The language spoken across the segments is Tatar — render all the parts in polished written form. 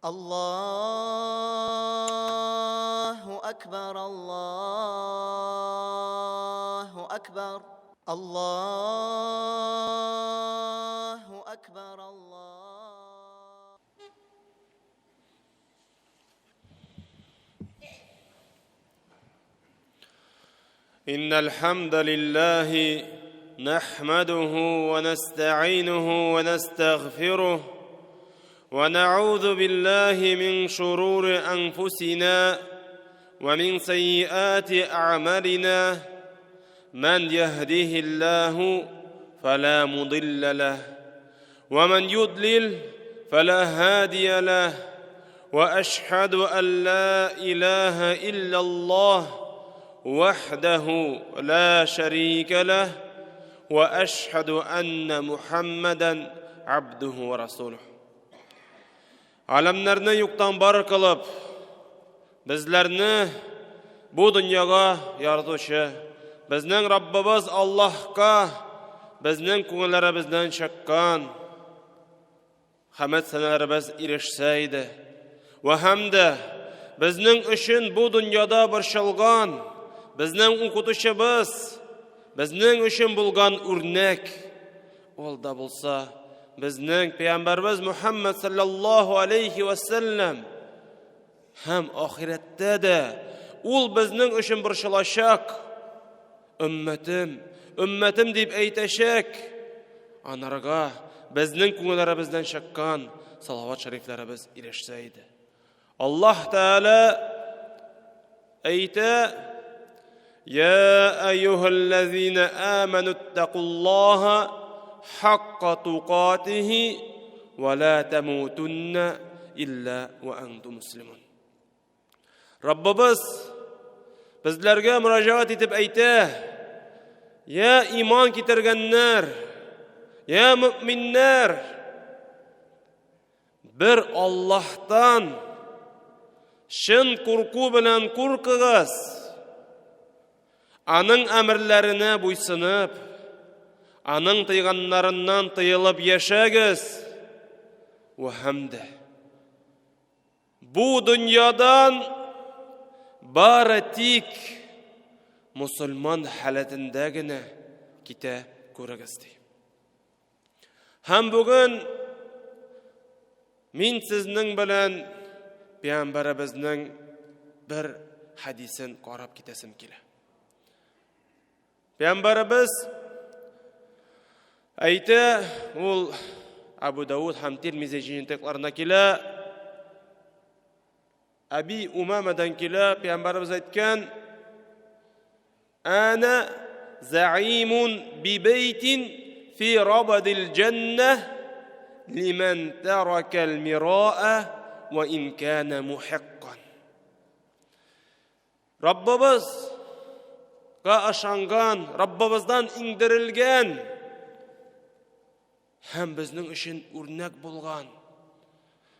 Аллаһу акбар, Аллаһу акбар, Аллаһу акбар, Аллаһ. إن الحمد لله نحمده ونستعينه ونستغفره ونعوذ بالله من شرور أنفسنا ومن سيئات أعمالنا من يهده الله فلا مضل له ومن يضلل فلا هادي له واشهد ان لا اله الا الله وحده لا شريك له واشهد ان محمدا عبده ورسوله Alamlarni yo'qdan bor qilib, bizlarni bu dunyoga yaratuvchi bizning Robbimiz Allohga bizning ko'ngillarimizdan chiqqan hamd sanalarimiz erishsa edi va hamda bizning uchun bu dunyoda borchilgan bizning o'qituvchimiz bizning uchun bo'lgan o'rnak ул да булса безнең пәйгамбәрбез Мухаммад саллаллаһу алейхи ва саллям һәм ахирәттә дә ул безнең өчен борчылачак. Өммәтем, өммәтем дип әйтәчәк. Анарга безнең күңелләребездән чыккан салават шәрифләребез ирешсә иде. Аллаһ Тәгалә әйтә: "Я әйюһәлләзина аману иттакуллаһа хакка тукатихи ва ла тамутунна илля ва антум муслимун." Раббыбыз безләргә мөрәҗәгать итеп әйтә: "Я иман китергәннәр, я мөминнәр, Бер Аллаһтан чын курку белән куркыгыз. Аның әмерләренә буйсынып, аның тыйганнарыннан тыелып яшәгез. Вә һәм дә бу дөньядан бары тик мусульман халәтендә генә китә күрегез ди. Һәм бүген мин сезнең белән пәйгамбәребезнең бер хәдисен карап китәсем килә. Пәйгамбәребез әйтә, ул Абу Дауд һәм Тирмизи җыентыкларына килә. Әби Умамадан килә, пәйгамбәребез әйткән: Ана заимун бибейтин фи рабадил җәннә лиман таракал мираа ва ин кана мухиккан. Раббыбыз га ышанган, Раббыбыздан иңдерелгән һәм безнең өчен үрнәк булган.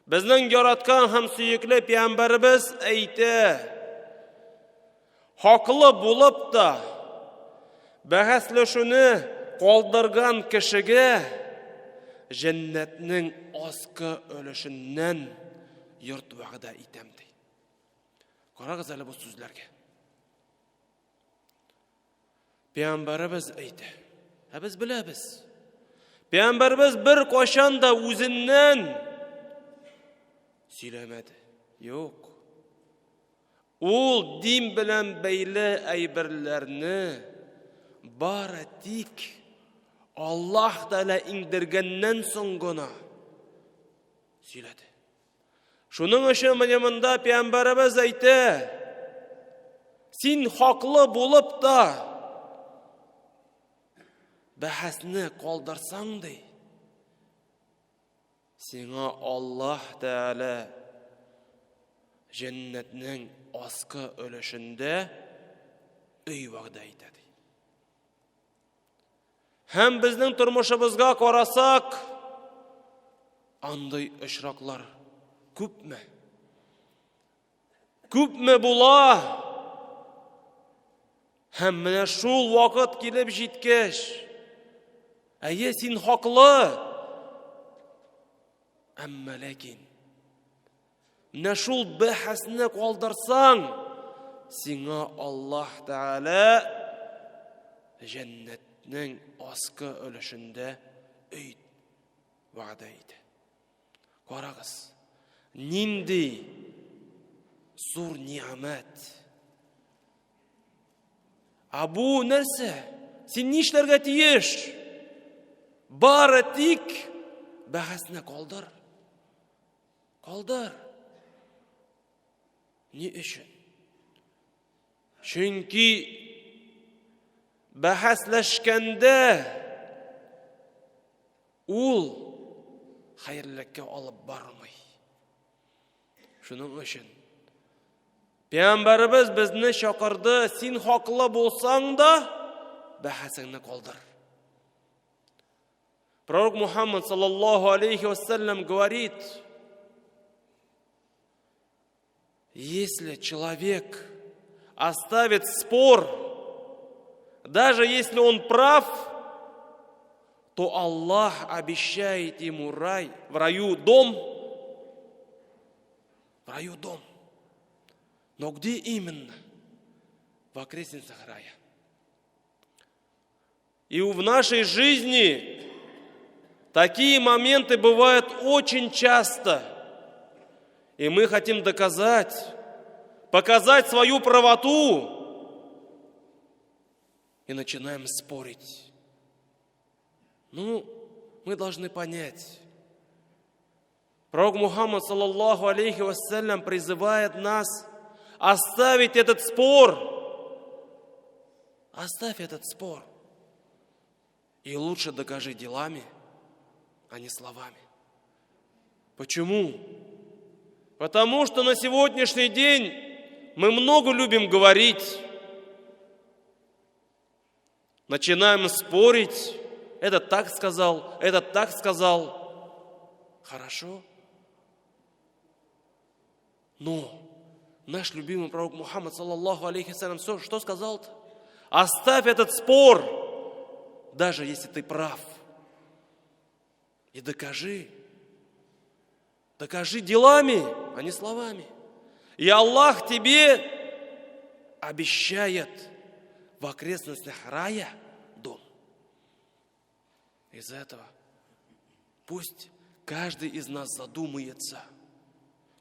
Безнең яраткан һәм сөекле пәйгамбәребез әйтә: Хаклы булып та бәхәсләшүне калдырган кешегә җәннәтнең аскы өлешеннән йорт вәгъдә итәм ди. Карагыз әле бу сүзләргә. Пәйгамбәребез әйтә. Ә без беләбез. Пәйгамбәребез бер кайчан да үзеннән сөйләмәде. Юк. Ул дин белән бәйле әйберләрне бары тик Аллаһ Тәгалә иңдергәннән соң гына сөйләде. Шуның өчен менә монда пәйгамбәребез әйтә: Син хаклы булып та бәхәсне калдырсаң ди, сиңа Аллаһ Тәгалә җәннәтнең аскы өлешендә өй вәгъдә итә ди. Һәм безнең тормышыбызга карасак, андый очраклар күпме? Күпме була? Һәм менә шул вакыт килеп җиткәч, әйе, син хаклы. Әмма ләкин Менә шул бәхәсне калдырсаң, сиңа Аллаһ Тәгалә җәннәтнең аскы өлешендә өй вәгъдә итә. Карагыз, нинди зур ни'мәт. Ә бу нәрсә? Син нишләргә тиеш? Бары тик бәхәсне калдыр. Калдыр. Ни өчен? Чөнки бәхәсләшкәндә ул хәерлелеккә алып бармый. Шуның өчен Пәйгамбәребез безне чакырды, син хаклы булсаң да, бәхәсеңне калдыр. Пророк Мухаммад, саллаллаху алейхи вассалям, говорит, если человек оставит спор, даже если он прав, то Аллах обещает ему рай, в раю дом, в раю дом. Но где именно? В окрестностях рая. И в нашей жизни такие моменты бывают очень часто. И мы хотим доказать, показать свою правоту. И начинаем спорить. Ну, мы должны понять. Пророк Мухаммад, саллаллаху алейхи вассалям, призывает нас оставить этот спор. Оставь этот спор. И лучше докажи делами, а не словами. Почему? Потому что на сегодняшний день мы много любим говорить. Начинаем спорить. Этот так сказал, этот так сказал. Хорошо. Но наш любимый пророк Мухаммад, саллаллаху алейхи салям, что сказал-то? Оставь этот спор, даже если ты прав. И докажи. Докажи делами, а не словами. И Аллах тебе обещает в окрестностях рая дом. Из-за этого пусть каждый из нас задумается.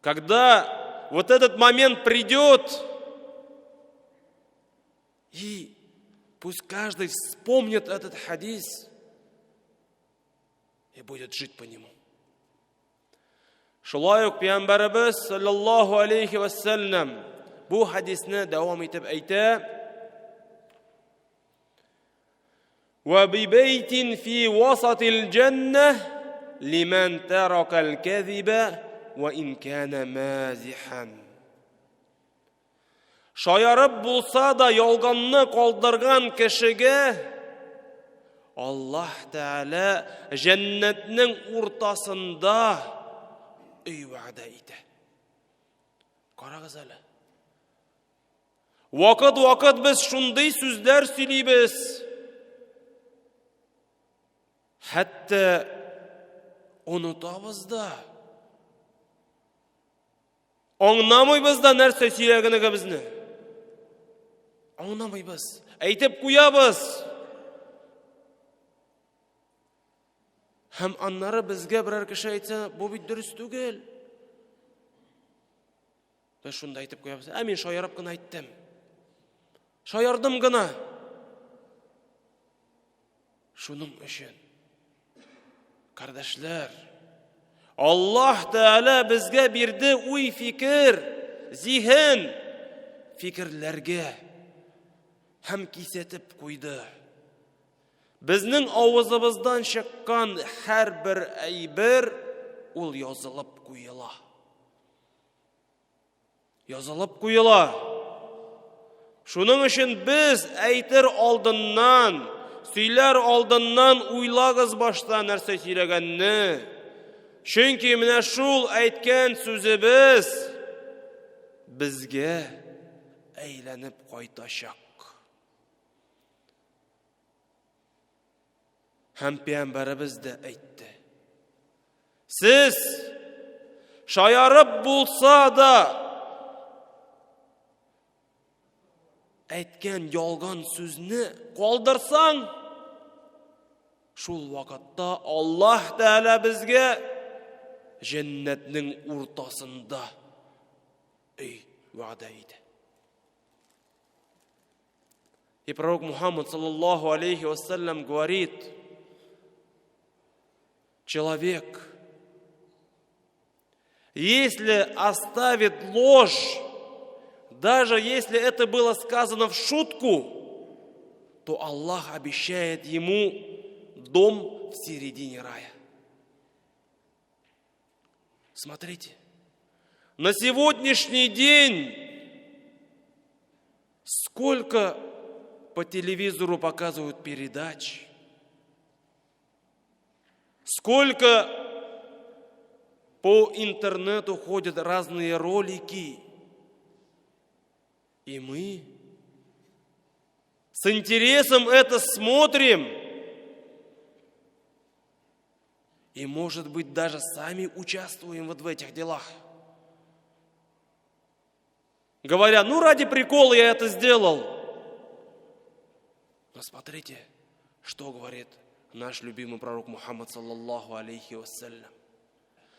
Когда вот этот момент придет, и пусть каждый вспомнит этот хадис и будет жить по нему. Шулай ук Пәйгамбәребез саллаллаху алейхи вассалам бу хадисне дәвам итеп әйтә: Ва бибейтин фи васатил җәннә лиман таракал кәзиба ва ин кана мазихан. Шаярып булса да ялганны калдырган кешегә Аллаһ Тәгалә җәннәтнең уртасында өй вәгъдә итә. Карагыз әле. Вакыт-вакыт без шундый сүзләр сөйлибез. Хәтта онытабыз да. Аңламыйбыз да нәрсә сөйләгәнегебезне. Аңламыйбыз. Әйтеп куябыз. Һәм аннары безгә берәр кеше әйтсә, бу бит дөрес түгел. Без шунда әйтеп куябыз. Ә мин шаярып кына әйттем. Шаярдым гына. Шуның өчен, кардәшләр, Аллаһ Тәгалә безгә бирде уй-фикер, зиһен, фикерләргә һәм кисәтеп куйды. Безнең авызыбыздан чыккан һәрбер әйбер ул язылып куела. Язылып куела. Шуның өчен без әйтер алдыннан, сөйләр алдыннан уйлагыз башта нәрсә сөйләгәнне. Чөнки менә шул әйткән сүзебез безгә әйләнеп кайтачак. Һәм пәйгамбәребез дә әйтте. Сез шаярып булса да, әйткән ялган сүзне калдырсаң, шул вакытта Аллаһ Тәгалә безгә җәннәтнең уртасында өй вәгъдә итә. И пророк Мухаммад, саллаллаху алейхи вассалям, говорит, человек, если оставит ложь, даже если это было сказано в шутку, то Аллах обещает ему дом в середине рая. Смотрите, на сегодняшний день сколько по телевизору показывают передач, сколько по интернету ходят разные ролики. И мы с интересом это смотрим. И, может быть, даже сами участвуем вот в этих делах. Говоря, ну ради прикола я это сделал. Но смотрите, что говорит наш любимый пророк Мухаммад, саллаллаху алейхи вассалям.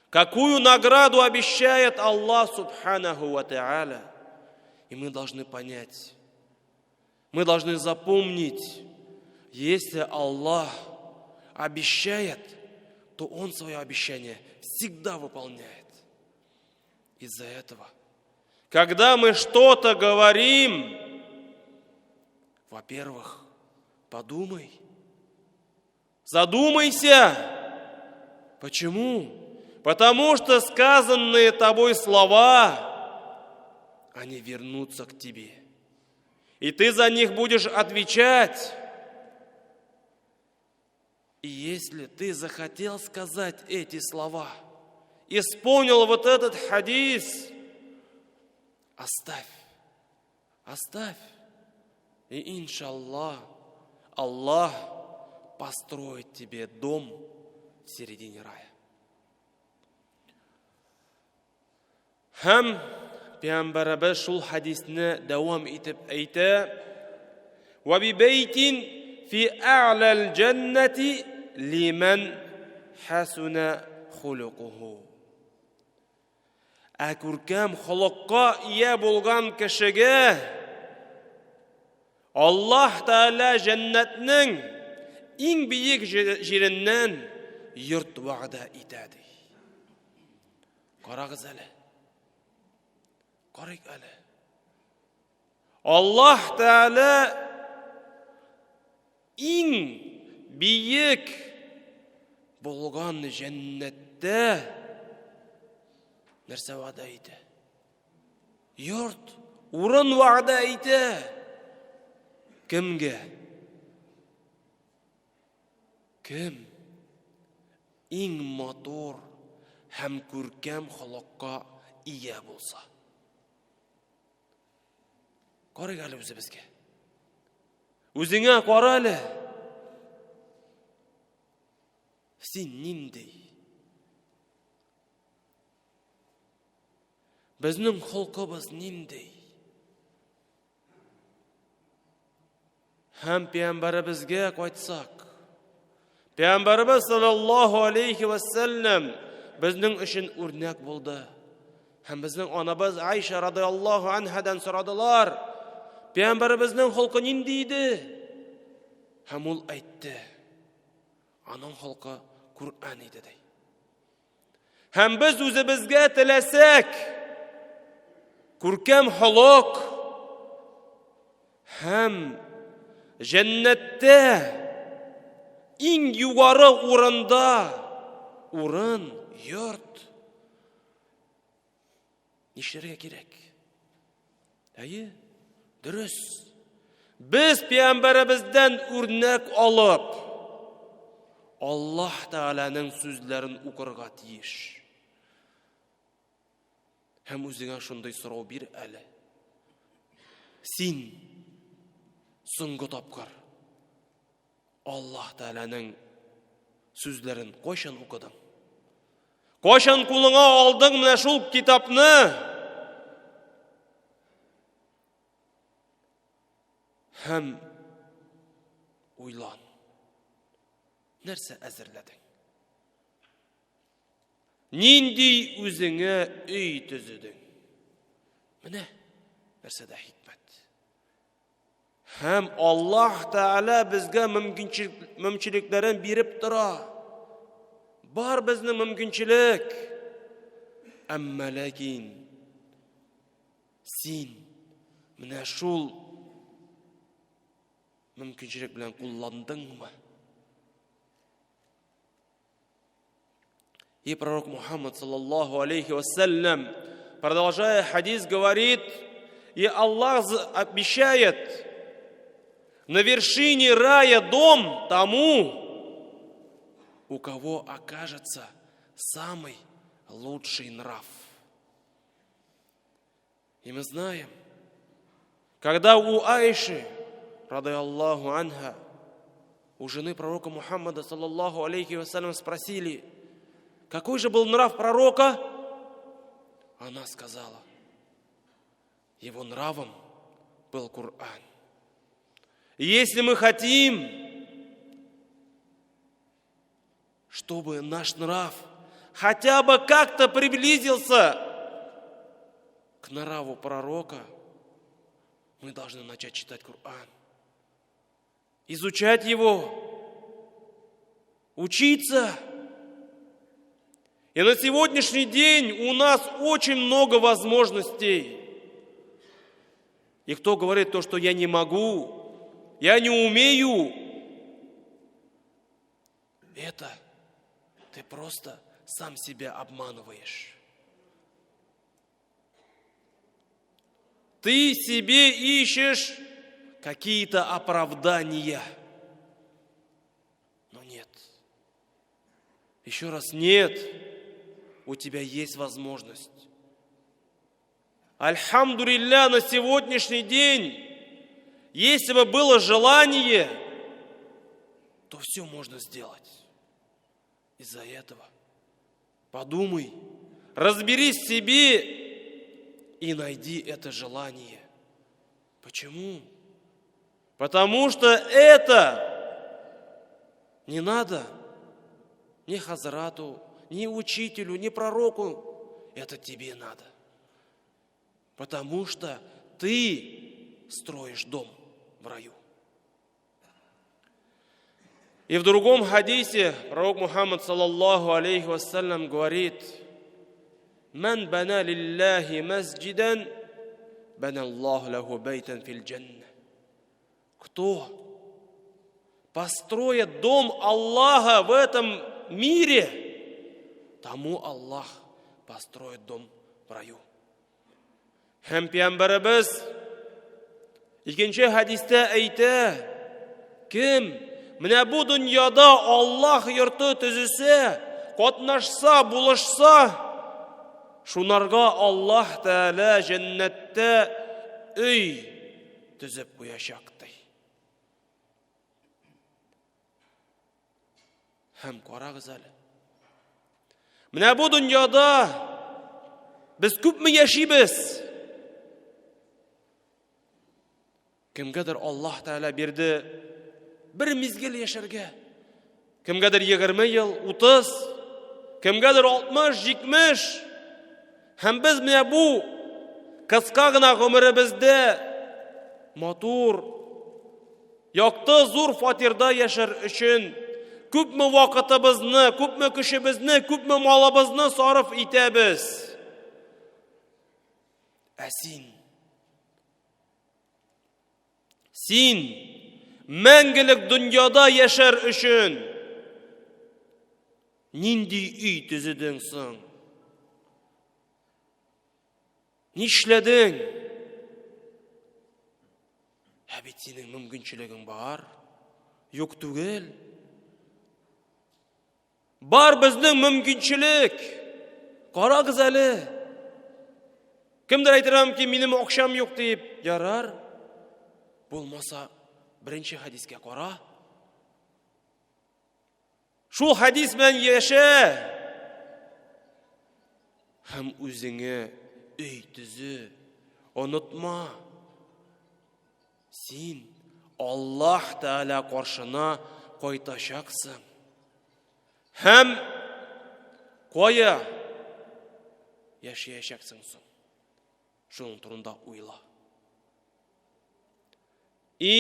Какую награду обещает Аллах, субханаху ва та'аля. И мы должны понять, мы должны запомнить, если Аллах обещает, то Он свое обещание всегда выполняет. Из-за этого, когда мы что-то говорим, во-первых, подумай, задумайся. Почему? Потому что сказанные тобой слова, они вернутся к тебе. И ты за них будешь отвечать. И если ты захотел сказать эти слова, исполнил вот этот хадис, оставь, оставь. И иншаллах, Аллах построит тебе дом в середине рая. Һәм Пәйгамбәребез шул хәдисне дәвам итеп әйтә: "Ва би бәйтин фи а'лал җәннәти лиман хасуна хулукуху." Ә күркәм холыкка ия булган кешегә Аллаһ Тәгалә җәннәтнең иң биек җиреннән йорт вәгъдә итә ди. Карагыз әле. Карыйк әле. Аллаһ Тәгалә иң биек булган җәннәттә нәрсә вәгъдә итә? Йорт, урын вәгъдә итә. Кемгә? Кем иң матур һәм күркәм холыкка ия булса? Карыйк әле үзебезгә. Үзеңә кара әле. Син нинди? Безнең холкыбыз нинди? Һәм пәйгамбәребезгә кайтсак, пәйгамбәребез саллаллаһу алейхи ва саллям безнең өчен үрнәк булды. Һәм безнең анабыз Айша радиаллаһу анһадан сорадылар, пәйгамбәребезнең холкы нинди иде? Һәм ул әйтте, аның холкы Коръән иде ди. Һәм без үзебезгә теләсәк, күркәм холык һәм җәннәттә иң югары урында урын, йорт. Нишләргә кирәк? Әйе, дөрес. Без пәйгамбәребездән үрнәк алып, Аллаһ Тәгаләнең сүзләрен укырга тиеш. Һәм үзеңә шундый сорау бир әле. Син соңгы тапкыр Аллаһ Тәгаләнең сүзләрен кайчан укыдың? Кайчан кулыңа алдың менә шул китапны? Һәм уйлан. Нәрсә әзерләдең? Нинди үзеңә өй төзедең? Менә нәрсәдә хикмәт. Һәм Аллаһ Тәгалә безгә мөмкинчелекләрен биреп тора. Бар безнең мөмкинчелек. Әмма ләкин син менә шул мөмкинчелек белән кулландыңмы? И пророк Мухаммад, саллаллаху алейхи вассалям, продолжая хадис, говорит, и Аллах обещает на вершине рая дом тому, у кого окажется самый лучший нрав. И мы знаем, когда у Айши, рады Аллаху анха, у жены пророка Мухаммада, саллаллаху алейхи вассалям, спросили, какой же был нрав пророка? Она сказала, его нравом был Коран. Если мы хотим, чтобы наш нрав хотя бы как-то приблизился к нраву пророка, мы должны начать читать Коран, изучать его, учиться. И на сегодняшний день у нас очень много возможностей. И кто говорит то, что я не могу, я не умею, это ты просто сам себя обманываешь. Ты себе ищешь какие-то оправдания. Но нет. Еще раз, нет. У тебя есть возможность. Альхамдулилля, на сегодняшний день, если бы было желание, то все можно сделать. Из-за этого подумай, разберись в себе и найди это желание. Почему? Потому что это не надо ни хазрату, ни учителю, ни пророку. Это тебе надо. Потому что ты строишь дом в раю. И в другом хадисе пророк Мухаммад, саллаллаху алейхи вассалям, говорит: «Ман бана лиллахи масджидан, бана Аллаху лаху байтан фил джанна». Кто построит дом Аллаха в этом мире, тому Аллах построит дом в раю. Һәм пәйгамбәребез икенче хәдистә әйтә, кем менә бу дөньяда Аллаһ йорты төзесә, катнашса, булышса, шунарга Аллаһ Тәгалә җәннәттә өй төзеп куячак ди. Һәм карагыз әле. Менә бу дөньяда без күпме яшибез? Кемгәдер Аллаһ Тәгалә бирде бер мизгел яшәргә. Кемгәдер 20 ел, 30, кемгәдер 60, 70. Һәм без менә бу кыска гына гомеребездә матур, якты зур фатирда яшәр өчен күпме вакытыбызны, күпме көчебезне, күпме малыбызны сарыф итәбез. Ә син? Син мәңгелек дөньяда яшәр өчен нинди өй төзедең соң? Нишләдең? Ә бит синең мөмкинчелегең бар. Юк түгел. Бар безнең мөмкинчелек. Карагыз әле. Кемдер әйтер мөмкин, минем акчам юк дип. Ярар. Булмаса, беренче хәдискә кара. Шул хәдис белән яшә. Һәм үзеңә өй төзе. Онытма, син Аллаһ Тәгалә каршына кайтачаксың. Һәм кая яшәячәксең соң? Шуның турында уйла. И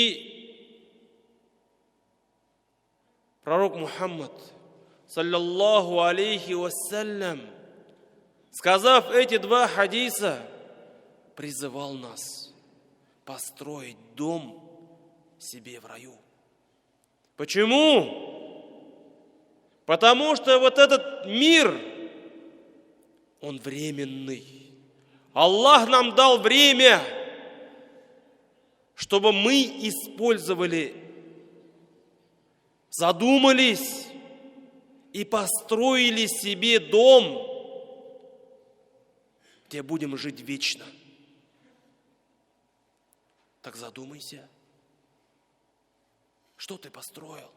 пророк Мухаммад, саллаллаху алейхи вассалям, сказав эти два хадиса, призывал нас построить дом себе в раю. Почему? Потому что вот этот мир, он временный. Аллах нам дал время, чтобы мы использовали, задумались и построили себе дом, где будем жить вечно. Так задумайся, что ты построил?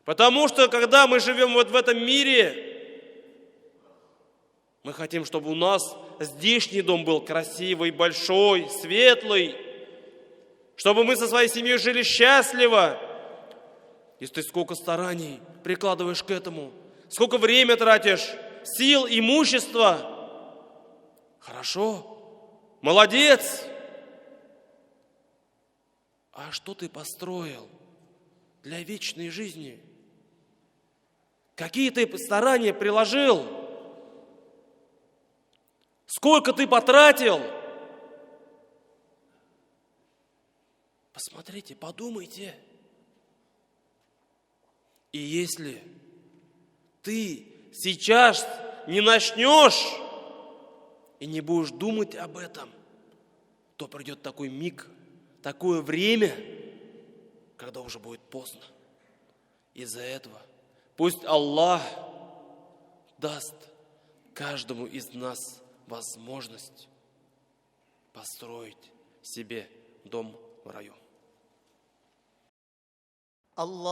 Потому что, когда мы живем вот в этом мире, мы хотим, чтобы у нас здешний дом был красивый, большой, светлый, чтобы мы со своей семьей жили счастливо. И ты сколько стараний прикладываешь к этому, сколько время тратишь, сил, имущества. Хорошо, молодец. А что ты построил для вечной жизни? Какие ты старания приложил? Сколько ты потратил? Посмотрите, подумайте. И если ты сейчас не начнешь и не будешь думать об этом, то придет такой миг, такое время, когда уже будет поздно. Из-за этого пусть Аллах даст каждому из нас возможность построить себе дом в раю. Аллаху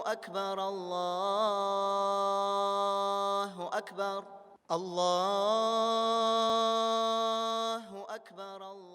Акбар, Аллаху Акбар, Аллаху Акбар, Аллаху.